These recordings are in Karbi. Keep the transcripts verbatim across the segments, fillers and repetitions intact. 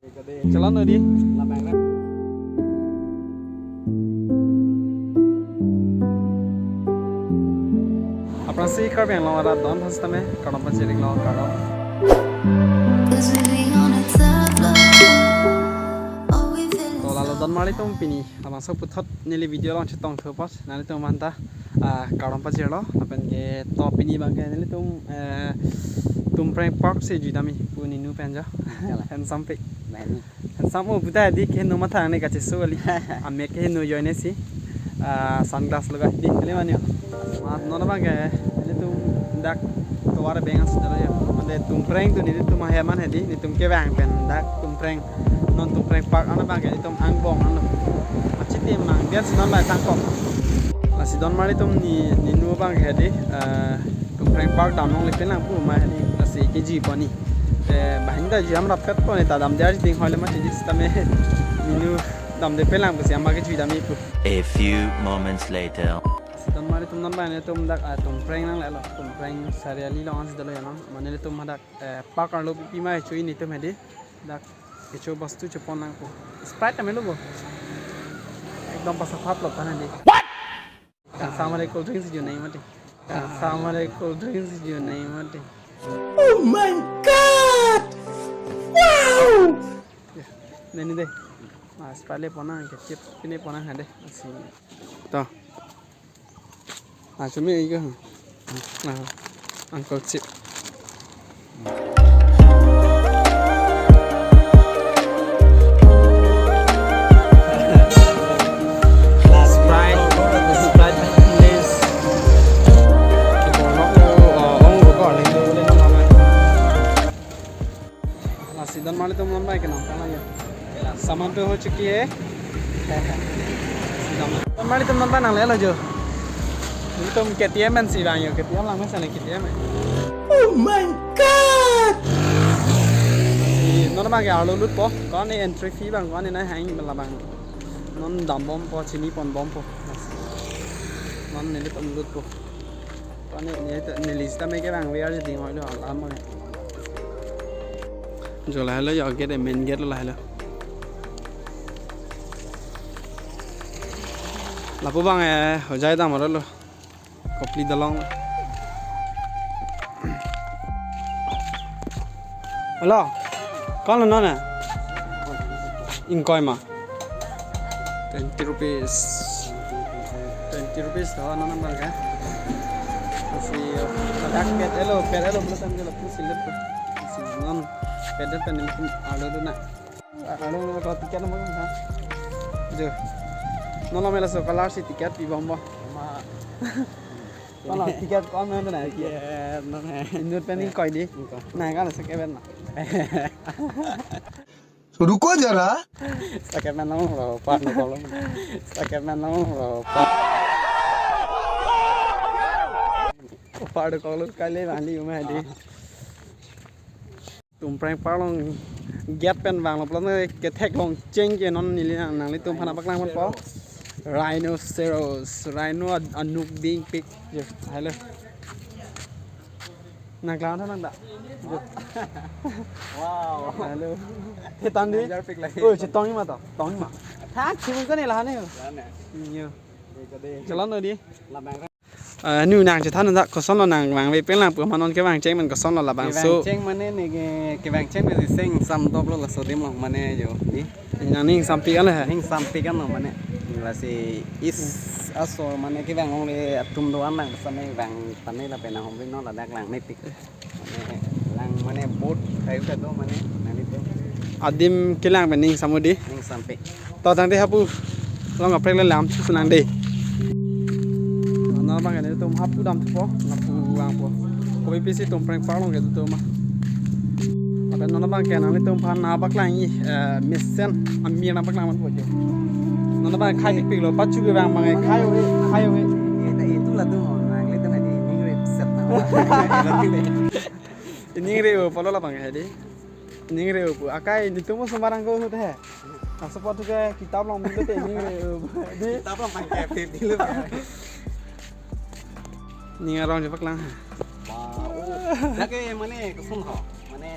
Chelon odi. Aphrangsi Karbi Anglong arat don aphan sitame kardom pajirlo, kardom. To lalo don marli atum, pini labangso puthot neli video along chetongthu apot nanglitum aphan ta, ah, kardom pajirlo. Lapen ke to pini abang ke nelitum, eh, Tumpreng Park si jui damji pu Ninu pen jo. Kalang. Handsome pik. Nani. Handsome o puta di keheno matha ne kacheso kali. Amek keheno ajoine si, ah, sunglass logai di kali mane. Mat non abang ke nelitum dak tovar beng an sudara ya. Mane Tumpreng atum nelitum ahem an hedi, nelitum kevang pen dak Tumpreng, non Tumpreng Park an abang ke nelitum angbong anlo. Achitim nang dia si non bai tangkok. Lasi don marli atum, ne Ninu abang ke hedi, eh, Tumpreng Park dam longle pen lang pu ma hedi, lasi kejui pon ni. Eh, banghini ta jui am rapet pon ni, ta damde arjuding hoi le mati di sitame Ninu damde pen lang pusi ama kejui damji pu. A few moments later. Lasi don marli atum, non bai nelitum dak, ah, Tumpreng nanglelo, Tumpreng Sariali along an si dolo ya non. Mane nelitum hadak, eh, park arlo pi ma chui nelitum hedi. Dak kecho bostu chepon lang pu. Sprite ta melo bo. Ekdom pasaphap lo tan hedi. What? Samare cold drinks jui nai mati. Samare cold drinks jui nai mati. Oh my God! Wow! Ya, nani de. Mas pale pon nang ke chip pine pon nang hade. Asi. To. Ah, cumi iko. Nah, Uncle Chip. Sprite, Sprite, please. Lasi don marli atum, non bai ke nang tang lagi. Saman pe ho chuki hai. Don marli atum, non bai nanglelo jo. Nelitum K T M an si vang jo, K T M lang mesen K T M. Oh my God! Si non abang ke arlo lutpo. Ko-an ne entry fee abang, ko-an ne nai hang bela abang. Non dambompo, chini ponbompo. Non nelitum lutpo. Ko-an ne, ne, neli sitame kevang ve arjuding hoi lo alam abang. Jo lahelo jo gate, main gate lo lahelo. Lapu abang, eh, hojai dam arlo. Kopili dolong. Hello. Ko-an lo non na? Ingkoi ma? Twenty rupees. Twenty rupees to non abang ke. Si, oh, ladak pet elo, pet elo, belum sampai lo, plus silit tu. Si, non, pet elo pen ini pun ada tu nak. Ano, ano, ko ticket number ha? Jo. Non lo mela so color si ticket pibompo. Ma. Ko-an lo ticket ko-an lo na. Ticket non hai. Inut pen ingkoi di. Ingkoi. Nang ko-an lo second pen lo. रुको जरा। Second pen lo, par no kolom. Second pen lo, par. Par no kolom kali mali uma di. Tumpreng Park along gate pen vanglo pulote ketheklong cheng ke non neli nang, nanglitum aphan nangpaklang ponpo. Rhinoceros, rhino ad-, anuk dingpik. Jo, hello. Nang klang tha nang da. Jo. Wow. Hello. He tang di. Danger pik lagi. Oh, chetongji ma to. Tongji ma. Thak, chimun ko ni lahan ni. Lahan ni. Yo. Chelon odi. Labang. Eh, nu nang chethan dak kosonlo nang vangve pen lang pu, ma non kevang cheng pen kosonlo labangso. Kevang cheng mane ne ke, kevang cheng mane seng sam doplo laso adim along mane jo. Di. Nang ning sampik an le. Ning sampik an lo mane. Lasi is aso mane kevang longle atum do-an lang same vang tame lapen nang hom ring non ladak lang mepik. Mane lang mane boat kayu ka do mane nani te. Adim kelang pen ning sam odi. Ning sampik. To tangte hapu along kaprek le lam su nang de. Non abang ke nelitum hapu damthupo, hapu vangpo. Kopi pisi Tumpreng Park along ke tu ma. Lapen non abang ke nanglitum aphan nangpaklang-i, eh, mesen amir nangpaklang ponpo jo. Non abang khai pikpiklo, pachu kevang abang khai ave, khai ave. Eta itu la tu, nanglitum hadi ning rip set na. Ning rip pulo labang ke di. Ning rip pu. Akai nelitum sembarang ko hut he. Laso apot ke kitab along milo te ning rip pu. Di. Kitab along pangke pipilo. Ning arong jepaklang. Wow. Lake mane koson ho. Mane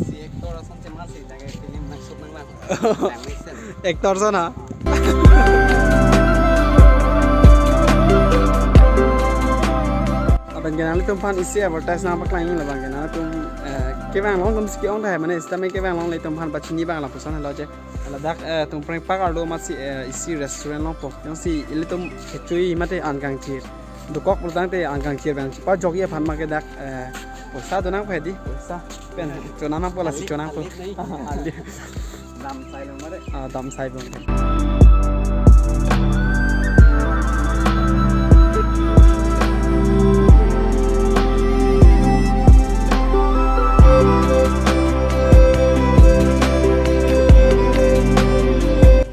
si ek Actor ason chematsi, dak film nang shoot nanglang. Nang action. Actor ason ha? Lapen ke nanglitum aphan isi advertise nangpaklangji, labang ke nanglitum, eh, kevang along atumsi ke-ong tahai, mane sitame kevang along ilitum aphan pachini abang lapuson helo je. Ladak, eh, Tumpreng Park arlo amatsi, eh, isi restaurant longpo. Jongsi ilitum kechui mate an kangchir dokok pulotangte an kangchir abang chipajokji aphan ma ke dak, eh, poisa donangpo hedi, poisa. Pen chonam nangpo, lasi chonam nangpo. Alit, alit. Alit. Dam sai long mare. Ah, dam sai long.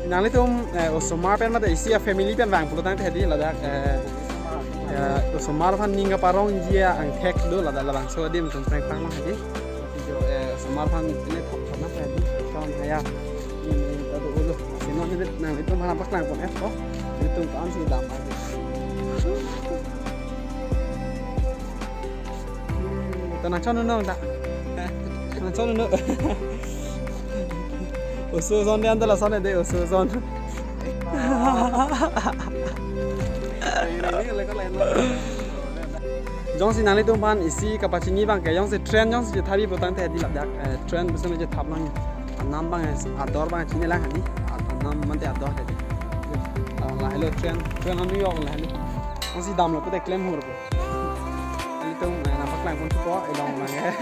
Nanglitum, eh, osomar pen mate isi a-family pen vang pulotangte hedi ladak, eh, eh, osomar aphan ning kaparongji angthek do ladak, labangso adim Tumpreng Park along hedi. Video, eh, osomar aphan pine thap thap nang hedi. Kawan haya. Ini tado ulo. Sino ini nanglitum aphan paklangpon-etpo. Ilitum kawan si dam lagi. Ta nangchon non ta. Nangchon non. Oso ason de anta lason de oso ason. Jongsi nanglitum aphan isi kapachini abang ke, jongsi train jongsi chethapji pulotangte hedi ladak, eh, train bisa me chethap lang. Anam abang, eh, ador abang chinilang hedi. Anam mate ador hedi. Ah, lahelo train, train a-New York lahelo. Jongsi damlo pute klem hurpo. Ilitum, eh, nangpaklangpon thupo, ilong lang, eh.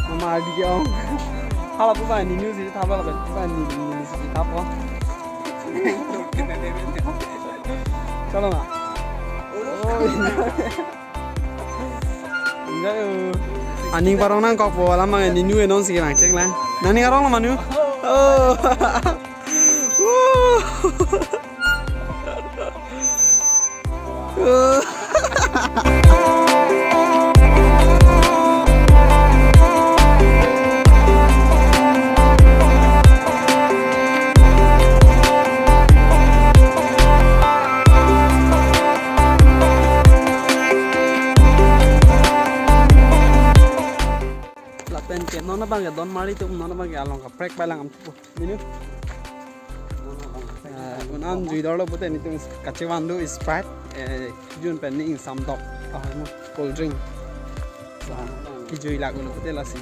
Mama adi ke-ong. Hala pu ba ni news isi thap, hala pu ba ni news isi thap, oh. Chalo na. Oh, enjoy. Enjoy, oh. Aning parong nangkokpo, alam mang ni news nonsi kevang chek lang. Nangning arong lo manu. Oh. Woo. Lapen ke non abang ke don mari tum, non abang ke along kaprek bai lang am thupo. Menu. Eh, un-an jui dolo pute nelitum kachevan do Sprite, eh, jun pen ning samdok. Ah, mo cold drink. Sa, kejui lak dolo pute lasi.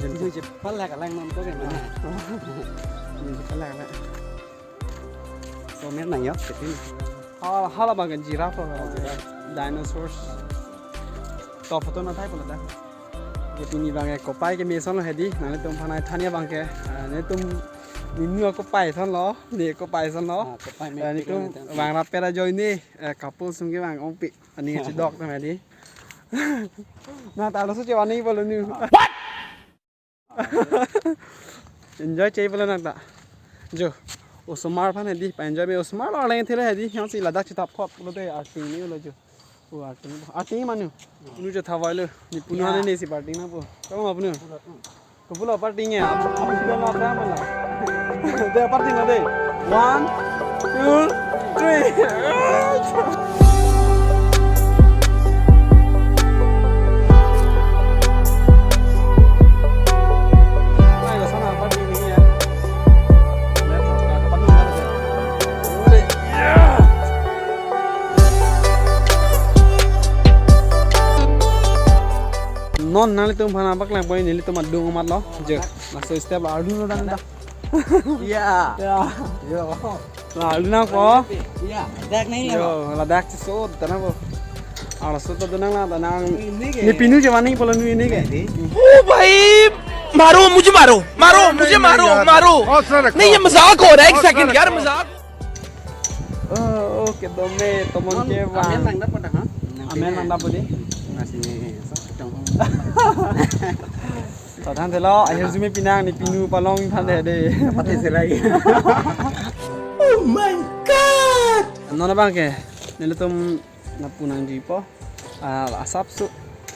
Jun jui je pala kalang non to ke mana? Jui je pala kalang. So, mer nang yo, ketin. Hala, hala abang ke giraffe lo. Ah, giraffe. Dinosaurs. To photo na thai pula dah. Ke pini abang ke kopai ke meson lo hedi, nanglitum aphan nangthan abang ke, eh, nelitum ninu akopai ason lo, ne kopai ason lo. Ah, kopai me. Eh, nelitum pik lo nelitum. Abang rapper ajoine, eh, couple sum ke abang ongpi, ani kachedok atum hedi. Na ta lo su chevan ni bolo nu. What? Enjoy chei bolo nang ta. Jo, osomar aphan hedi, pa-enjoy me osomar lo arleng thelo hedi, jongsi ladak chethap khot lo te arting ni lo jo. O, arting, arting manu. Punu jo thawai lo. Ne punu. Ya. Ane nesi parting nangpo. Kamo ma punu? Kopilo parting ya? Apa sudah nabra mana? Dei, parting lo dei. One, two, three. Ayo, sana parting ni ya. Non nanglitum aphan nangpaklangpon nelitum adung amat lo. Jo, laso step lo ardu lo dan ta. Iya. Ya. Yo. La ardu nangpo. Iya, dak nai lo. Yo, ladak si so ta nangpo. Arlo so ta do nang la ta nang. Ini ke? Ne pinu je mani polo nu ini ke? Ini. ओ भाई, मारो, मुझे मारो, मारो, मुझे मारो, मारो। नहीं, ये मजाक हो रहा है, एक सेकंड यार, मजाक। Oh, oh, kedome, tomon. Non, ke amen bang. Nang dap pada, ha? Amen nang dap pada. Nasi ni, sa, dong. To than thelo, ahirjume pinang ne pinu palong than de dei. Pati silai. Oh my God! Non abang ke, nelitum lapu nangjuipo. Ah, asapso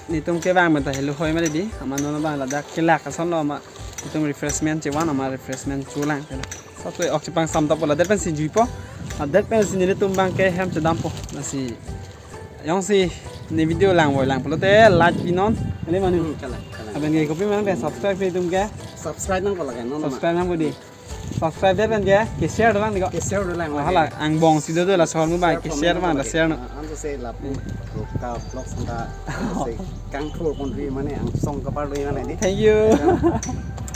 nelitum kevang pen ta helo hoi mari di. Amat non abang ladak kelak ason lo amat. Nelitum refreshment chevan amat refreshment cholang thelo. Asapso ok chepangsamtappo ladet pensi juipo. Ladet pensi nelitum abang ke hem chedampo. Lasi jongsi ne video langvoi lang pulote like pinon. Kali manu. Hmm, kalang, kalang. Lapen ke kopi ma pen subscribe pi atum ke. Subscribe nangpo lake, no, no, no. Subscribe nangpo dei. Subscribe det pen ke, ke-share dolang dei ko. Ke-share dolang lake. Hala, angbong si do do laso ahormu abang, ke-share ma, la share non. Anso se lapu, Rupka Vlogs anta, se kangthur pon ri mane, angsong kapar lui mane dei. Thank you.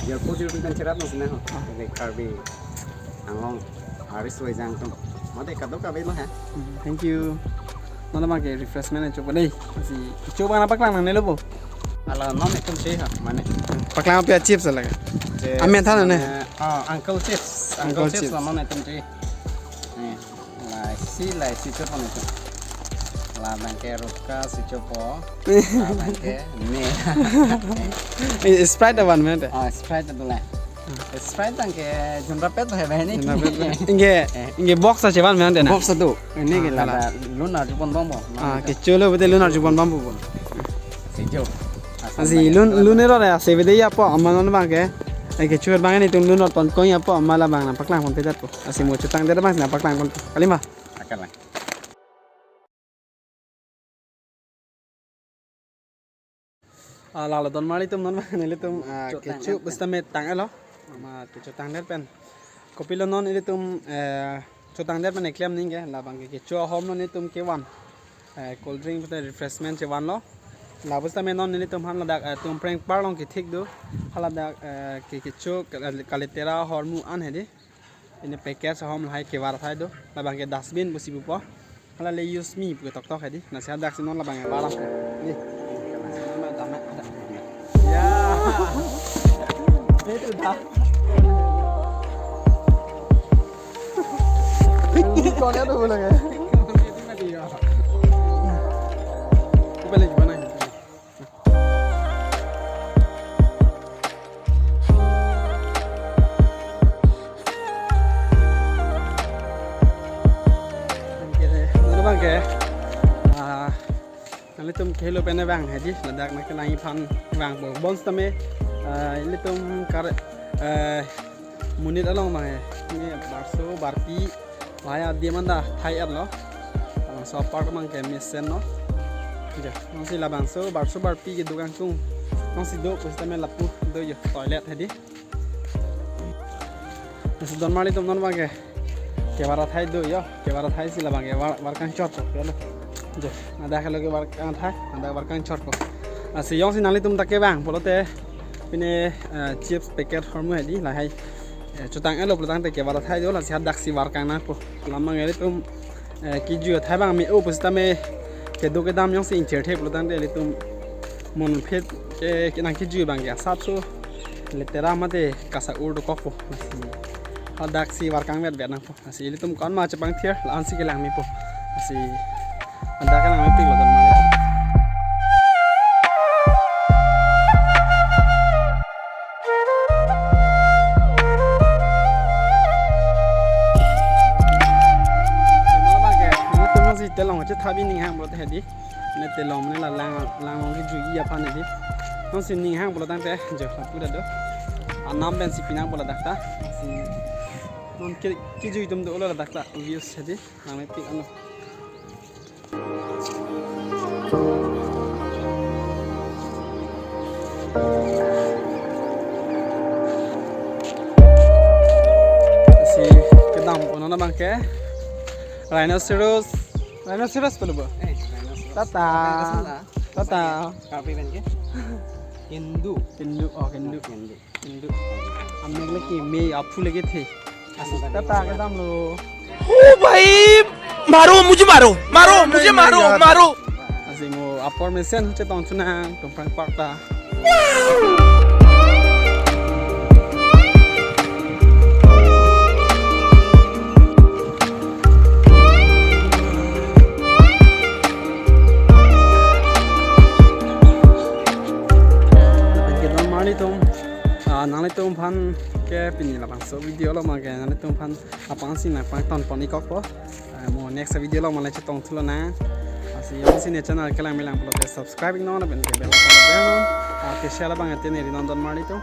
Your photo you can share up no sina ho. Ini Karbi Anglong, artist wajang tum. Mate kadokave lo ha. Thank you. Non abang ke refreshment chopo dei. Si chopo na paklang nangnelo po. Hala non itum che ha, mane. Paklang pi chips lake. Chips, amen than ne. Mane, ah, Uncle Chips. Uncle Uncle Chips Chips. La non itum che. Ni, laisi, laisi chopo ne itum. Labang ke Rupka si chopo. Labang ke ne. Eh, Sprite avan mane. Ah, Sprite dolang. Sprite abang ke jumra pet hai bang ni. Jumra pet. Ingke, eh, ingke box achevan mane na. Box ado. Ini ke, ah, lada lun arju pon bang bo. Ah, kecho lo bete lun arju pon bang bo. Sejo. Asi lun, lun ero ya, se bete ya po, amat non abang ke. Eh, kecho abang ni tum lun or pon kong ya po, amat labang nangpaklang pon pedat po. Asi mo chotang det abang nangpaklang pon. Kali ma. Akan lang. Ah, lalo donmarli atum, non abang nelitum, ah, chotang kecho det pen. Bus tame tang-etlo. Ma kecho tang det pen. Kopilo non ilitum, eh, chotang det pen eklem ningke, labang ke kecho ahom non ilitum kevan. Eh, cold drink pute refreshment chevanlo. La bus tame non nelitum aphan ladak, eh, Tumpreng Park along kethik do. Haladak, eh, ke kecho kal-, kalitera ahormu an hedi. Ini package ahom lahai kevar athai do. Labang ke dustbin pusi pupo. Hala le use me pu toktok hedi. Lasi hadak si non labang ke var apo. Ni. Ya. Itu dah. Ini kau lihat dulu ya. Kita lagi mana? Bang ke, non abang ke, ah, nanglitum kehelo pen abang hedi, ladak nangkelang aphan vangpo. Bonsitame, ah, ilitum kar, eh, monit along abang he. Ini barso, barpi, lahai adim anta thai-etlo. Labangso apart abang ke mesenlo. Ja, nonsi labangso barso barpi kedo kangtung. Nonsi do pusitame lapu do jo toilet hedi. Nasi donmarli atum non abang ke. Kevar athai do jo, kevar athai si labang ke var, var kangchot chot lo. Jo, hadak helo kevar kang athai, hadak var kangchot ko. Lasi jongsi nanglitum ta kevang pulote pine, eh, chips packet ahormu hedi lahai. Eh, chotang-etlo pulotangte kevar athai do, lasi hadak si var kang nangpo. Labang ilitum, eh, kejui athai abang me-o pusitame kedo kedam jongsi ingthirthe pulotangte ilitum monphit ke, kenang kejui abang ke asapso litera mate kasa-ur dokokpo. Lasi hadak si var kang vet vet nangpo. Lasi ilitum kon ma chepangthir, la-an si kelang mepo. Lasi hadak kelang mepiklo donmarli. Nonsi telong chethabi ning hang pulote hedi. Ne telong mane la lang, langlong kejui aphan hedi. Nonsi ning hang pulotangte jo lapu ta do. Anam pensi pinangpo ladak ta. Si non ke, kejui atum dolo ladak ta. Views hedi. Nang mepik ano. Si kedampo non abang ke. Rhinoceros. Rhinoceros pulo bo? Eh, rhinoceros. Tata. Rhinoceros lah. Tata. Karbi pen ke? Kendu. Kendu, oh, kendu. Kendu. Hindu. Amek lagi me aphu lagi the. Asi tata kedamlo. ओ भाई, मारो, मुझे मारो, मारो, मुझे मारो, मारो। Asi mo apor mesen chetong chunang Tumpreng Park ta. Kedammarli atum, ah, nanglitum aphan ke pini labangso video along abang ke nanglitum aphan apangsi nangpangton pon-ikokpo. Ah, mo next video along ma le chetong thulonang. Lasi jongsi ne channel kelang melang pulote subscribe-ik non lapen ke bell icon bell non. Ah, ke share abang ate ne ri non donmarli atum.